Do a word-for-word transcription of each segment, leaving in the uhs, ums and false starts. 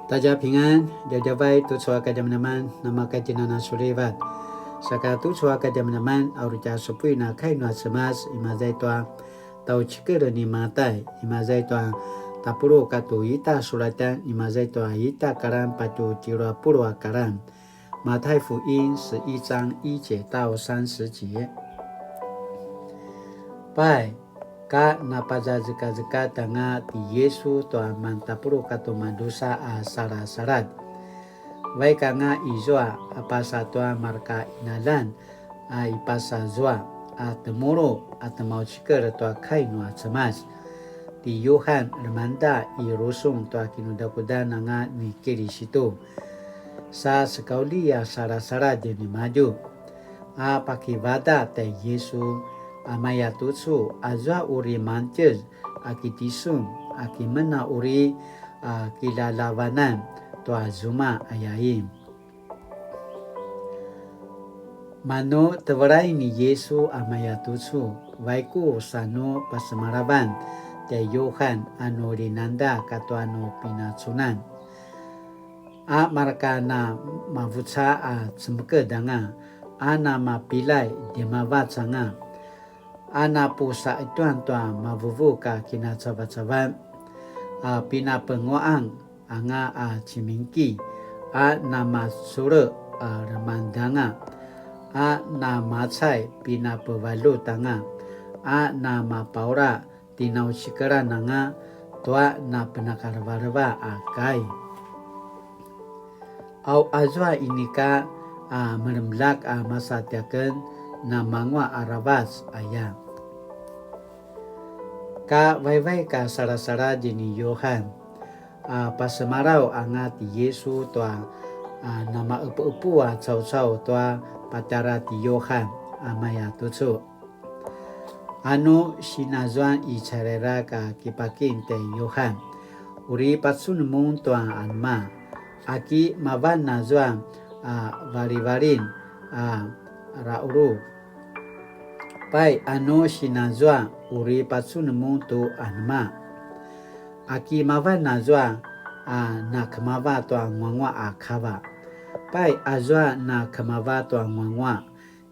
大家平安, djavadjavay tucu a kadjamadjaman, namakatjinana sulivat. Saka tucu a kadjamadjaman, a uri tja supuin a kai nua Cemas, imaza i tua tjaucikel ni Matai, imaza i tua tapuluq katua ita sulatan, imaza i tua ita karan patje tjelu a puluq a karan. 馬太福音十一章一節到三十節。Pai, ka napazazekazekatj anga ti Yisu tua mantapuluq katua madrusa a salasaladj. Vaik anga izua a pasa tua marka qinaljan a i pasazua a temulu a temaucikel tua kai nua Cemas. Ti Yuhan lemangda i rusung tua kinudakudan anga ni Kilisitu. Sa sekaulji a salasaladj nimadju. A pakivadaq tjai Yisu, a maya tucu, azua uri mangtjez, a kitisun, a kimen a uri, a kilalavanan tua zuma, ayain. Manu tevelai ni Yisu a maya tucu, vaiku sa nu pasemalavan tjai Yuhan a nu linangda katua nu pinacunan. A marka namavuca a cemeked anga, a namapilay djemavac anga, a napusaqetjuan tua mavuvuk a kinacavacavan, a pinapenguaqan anga a cimingki, a namaculeq a lemangda anga, a namacay pinapevaljut anga, a namapaula tinaucikelan anga tua napenakalevaleva a kai. Au azua inika a melemelak a masa tiaken namanguaq aravac aya. Ka vaivaik a salasaladj ni Yuhan, a pasemalaw anga ti Yisu tua a namaepuepu a caucau tua patjara ti Yuhan a maya tucu. Anu sinazuan i calirak a kipakim tjai Yuhan, uri pacun mun tua anema, aki mavan azua a valivalin a raqulu. Pai anu sinazua uri pacun mun tu anema, aki mavan azua a nakemava tua nguanguaq a kava. Pai azua nakemava tua nguanguaq,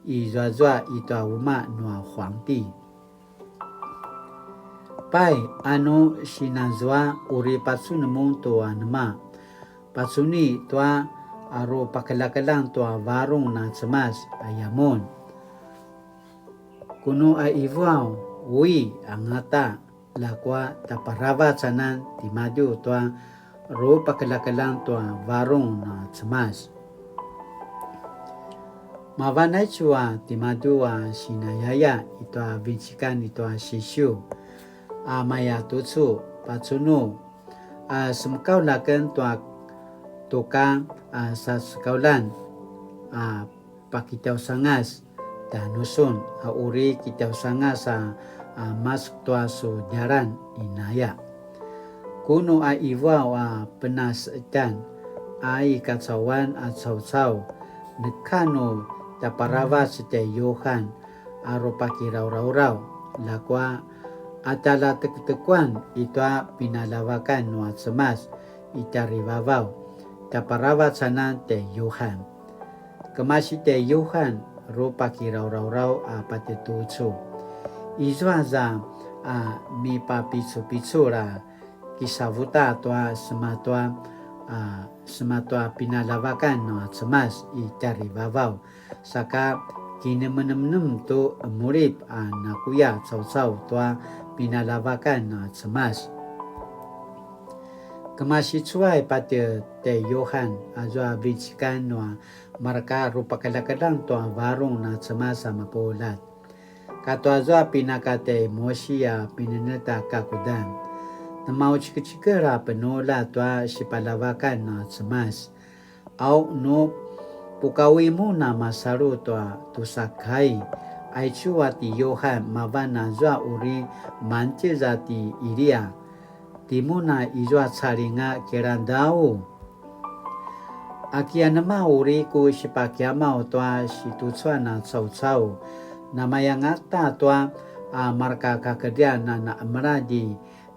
izuazua i tua umaq nua huangti. Pai, anu sinazua uri pacun mun tu anema, pacuni tua a rupakeljakeljang tua varung na Cemas aya mun. Kunu a ivuaw, ui, angata, ljakua tjaparavac anan timadju tua rupakeljakeljang tua varung na Cemas. Mavan aicu a timadju a sinayaya i tua vincikan i tua Sisiu, a maya tucu, pacunu, a semekaulj aken tua tuka a sasekauljan a pakitjausangas tjanusun a uri kitjausangas a, a masek tua su djalan inaya. Kunu a ivuaw a penaseqetjan a i kacauan a caucau, neka nu tjaparavac tjai Yuhan a rupakiraurauraw, ljakua a tjaljatekutekuan i tua pinaljavakan nua Cemas i tjarivavaw, tjaparavac anan tjai Yuhan. Kemasi tjai Yuhan rupakiraurauraw a patje tucu. Izua za a mipapicupicul a kisavuta tua sematua, a, sematua pinaljavakan nua Cemas i tjarivavaw, saka kinemenemnem tu emulip a nakuya caucau tua pinaljavakan nua Cemas. Kemasi cuay patje tjai Yuhan azua vincikan nua marka rupakeljakeljang tua varung na Cemas a mapuljat. Katua zua pinaka tjai Musi a pinenetj a kakudan, nemaucikecikel a penuljat tua sipaljavakan na Cemas. Au nu pukawi mun a masalu tua tusakai, aicu a ti Yuhan mavan azua uri mangtjez a ti Ilia, timun a izua calinga kilangdau. Aki anema uri ku sipakiamaw tua situcuan a caucau, namayangata tua a marka kakedrian a naemeladj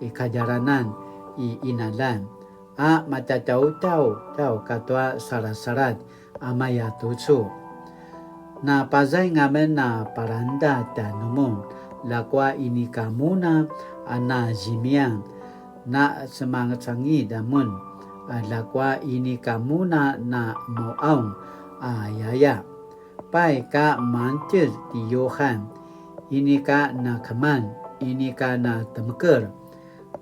i kadjalanan i inalan, a matjatjautjautjau katua salasaladj a maya tucu. Na pazaing amen a palangda tjanumun, ljakua inika mun a na zemiyan, na cemangcangid amen, a ljakua inika mun a na mauaung a yaya. Pai ka mangtjez ti Yuhan, inika na keman, inika na temekel,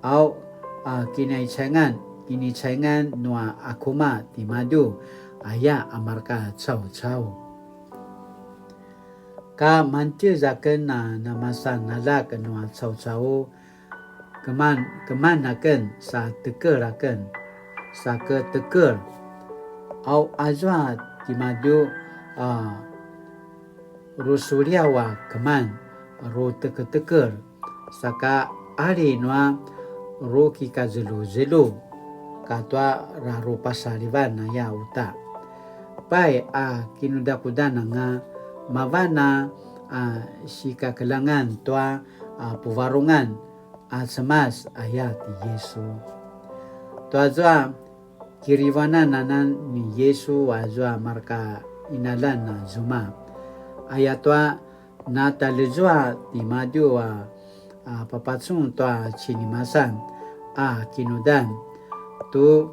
au a kinaicaingan, kinicaingan nua akuma timadju, aya a marka caucau. Ka mangtjez aken a namasan aljak nua caucau, keman, keman aken sa tekel aken, sa ke tekel. Au azua timadju a rusuliaw a keman, ruteketekel, saka ali nua rukikazeluzelu katua rarupasalivan aya uta. Pai a kinudakudan anga mavan a, a sikakeljangan tua, a puvarungan a Cemas aya ti Yisu. Tuazua kirivanan anan ni Yisu azua marka inalan a zuma. Ayatua natalezua timadju a, a papacun tua cinimasan a kinudan tu,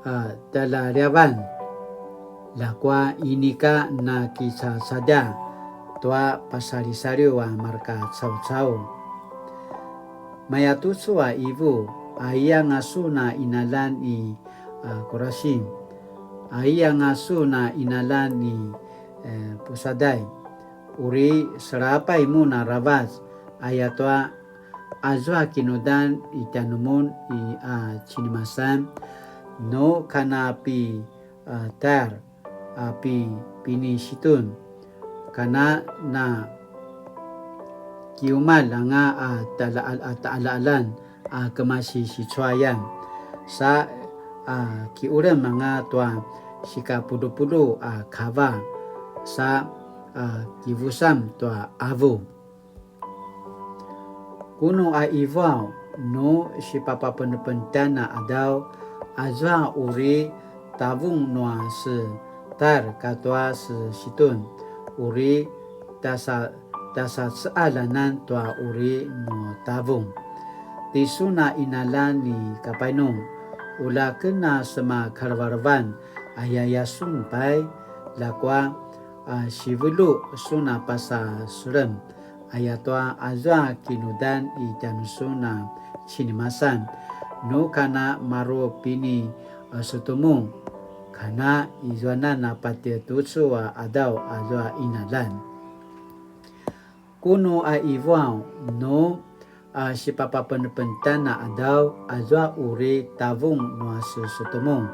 a, tjaljaliavan, ljakua inika nakicacadja tua pasalisaliw a marka caucau. Mayatucu a ivu, aiyanga sun a inalan i, a, Kurasin, aiyanga sun a inalan i, e, Pusaday, uri selapay mun aravac, ayatua azua kinudan i tjanumun i, a, cinimasan, nu kana pi, a, Tar, a pi Pinisitun, kana na kiumalj anga a tala-, a taqaljaqaljan a kemasi sicuayan, sa, a, kiulem anga tua sikapudupulu a kava, sa, a, kivusam tua avu. Kunu a ivuaw, nu sipapapenepenetjan a qadaw, azua uri tavung nua se Tar katua se Situn, uri tasa, tasaceqaljanan tua uri nu tavung. Tisun a inalan ni Kapainung, ulaken a sema kalevelevan, ayaya sun pai, ljakua, a, sivelu sun a pasa selem, ayatua azua kinudan i tjanusun a cinimasan, nu kana maru pini, a, sutumung, kana izuanan a patje tucu a qadaw azua inalan. Kunu a ivuaw, nu, a, sipapapenepenetjan a qadaw, azua uri tavung nua se sutumung,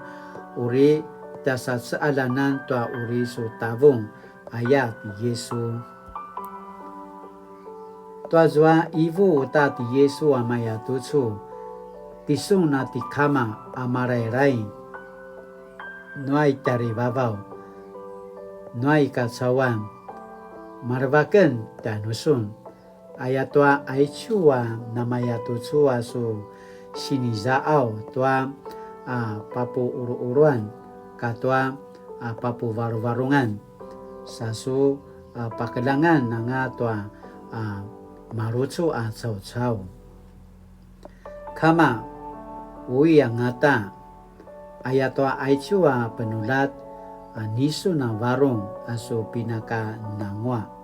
uri tasaceqaljanan tua uri su tavung, aya ti Yisu. Tuazua ivu uta ti Yisu a mayatucu, tisun a ti Kama a Malailai, nua i tjarivavaw, nua i kacauan, malevaken tjanusun. Ayatua aicu a namayatucu a su sinizaqaw tua, a, papuquluquluan katua, a, papuvaruvarungan, sa su, a, pakeljangan anga tua, a, marucu a caucau. Kama, ui angata, ayatua aicu a penuljat, a, nisun a varung a su pinakanangua.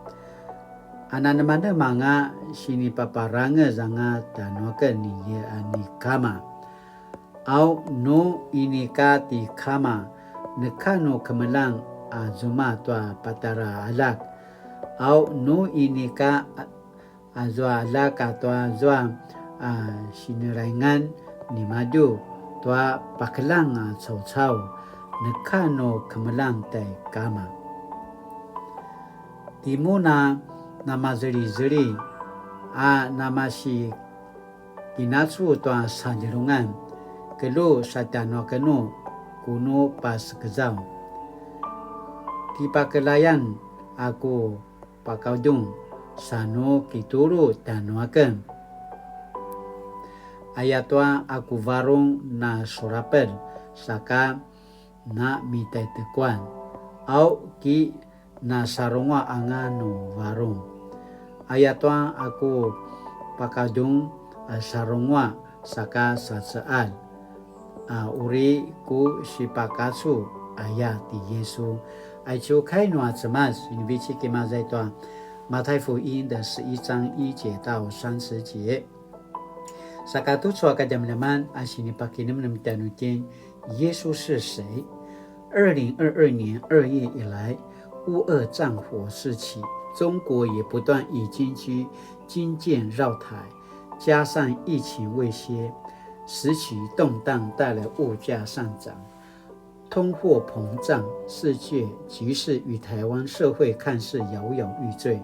A nanemanema anga sinipaparangez anga tjanuaken ni, a, ni Kama. Au nu inika ti Kama, neka nu kemeljang a zuma tua patjara aljak. Au nu inika a, azua aljak a tua zua, a, sinelaingan nimadju tua pakeljang a caucau, neka nu kemeljang tai Kama. Timun a namazelizeli, a namasi kinacu tua sadjelungan, kelju satjanuaken nu ku nu pasekezaw. Kipakeljayan a ku pakaudung, sa nu kitulu tjanuaken. Ayatua a ku varung na surapel, saka na mitaitekuan. Au ki na sarungua anga nu varung. Ayatua a ku pakadung a sarungua saka saceal. A uri ku sipakacu aya ti Yesu. Aicu kai nua Cemas, sinivecik imaza i tua 馬太福音的十一章一節到三十節。 Saka tucu a kadjamadjaman a sinipakinemnem tjanuitjen, 耶稣是谁？二零二二年二月以来，乌俄战火四起，中国也不断以军机、军舰绕台，加上疫情威胁，时局动荡带来物价上涨、通货膨胀，世界局势与台湾社会看似摇摇欲坠。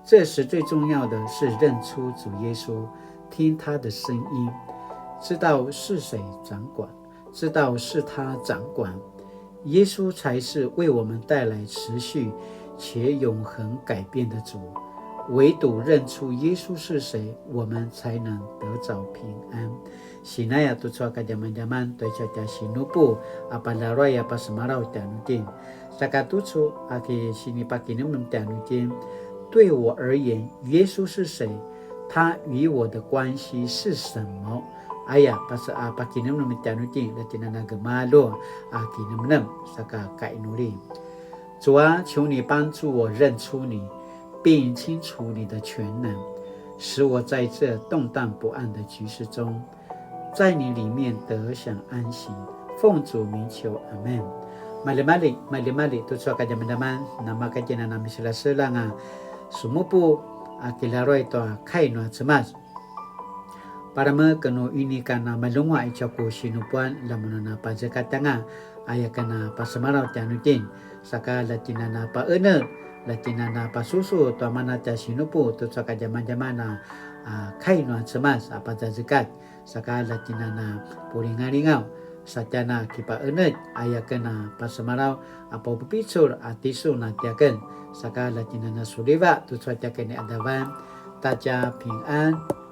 这时最重要的是认出主耶稣，听他的声音，知道是谁掌管，知道是他掌管。耶稣才是为我们带来持续且永恒改变的主。唯独认出耶稣是谁，我们才能得着平安。 Sinaya tucu a kadjamadjaman tua ica tja sinupu a palaruay a pasemalaw tjanuitjen. Saka tucu a ki sinipakinemnem tjanuitjen. 对我而言，耶稣是谁？他与我的关系是什么？Aya, pas a pakinemnem tjanuitjen, la tjinana gemalju a kinemnem, saka kainuli. 主啊，求你帮助我认出你，并清楚你的全能，使我在这动荡不安的局势中，在你里面得享安息。奉主名求，阿们。Maljimalji, maljimalji, tucu a kadjamadjaman, namakatjinana miselaselang a sumupu a kilaruay tua kai nua Cemas. Palamek nu inika na malunguaq i tjaku sinupuan, lamun a na pazekatanga, aya ken a pasemalaw tjanuitjen, saka la tjinana paenel, la tjinana pasusu tua mana tja sinupu tucu a kadjamadjaman a, a, kai nua Cemas a pazazekat, saka la tjinana pulingalingaw, sa tjana kipaenel, aya ken a pasemalaw a papupicul a tisun a tiaken, saka la tjinana suliva tucu a tiaken ni adavan, 大家平安。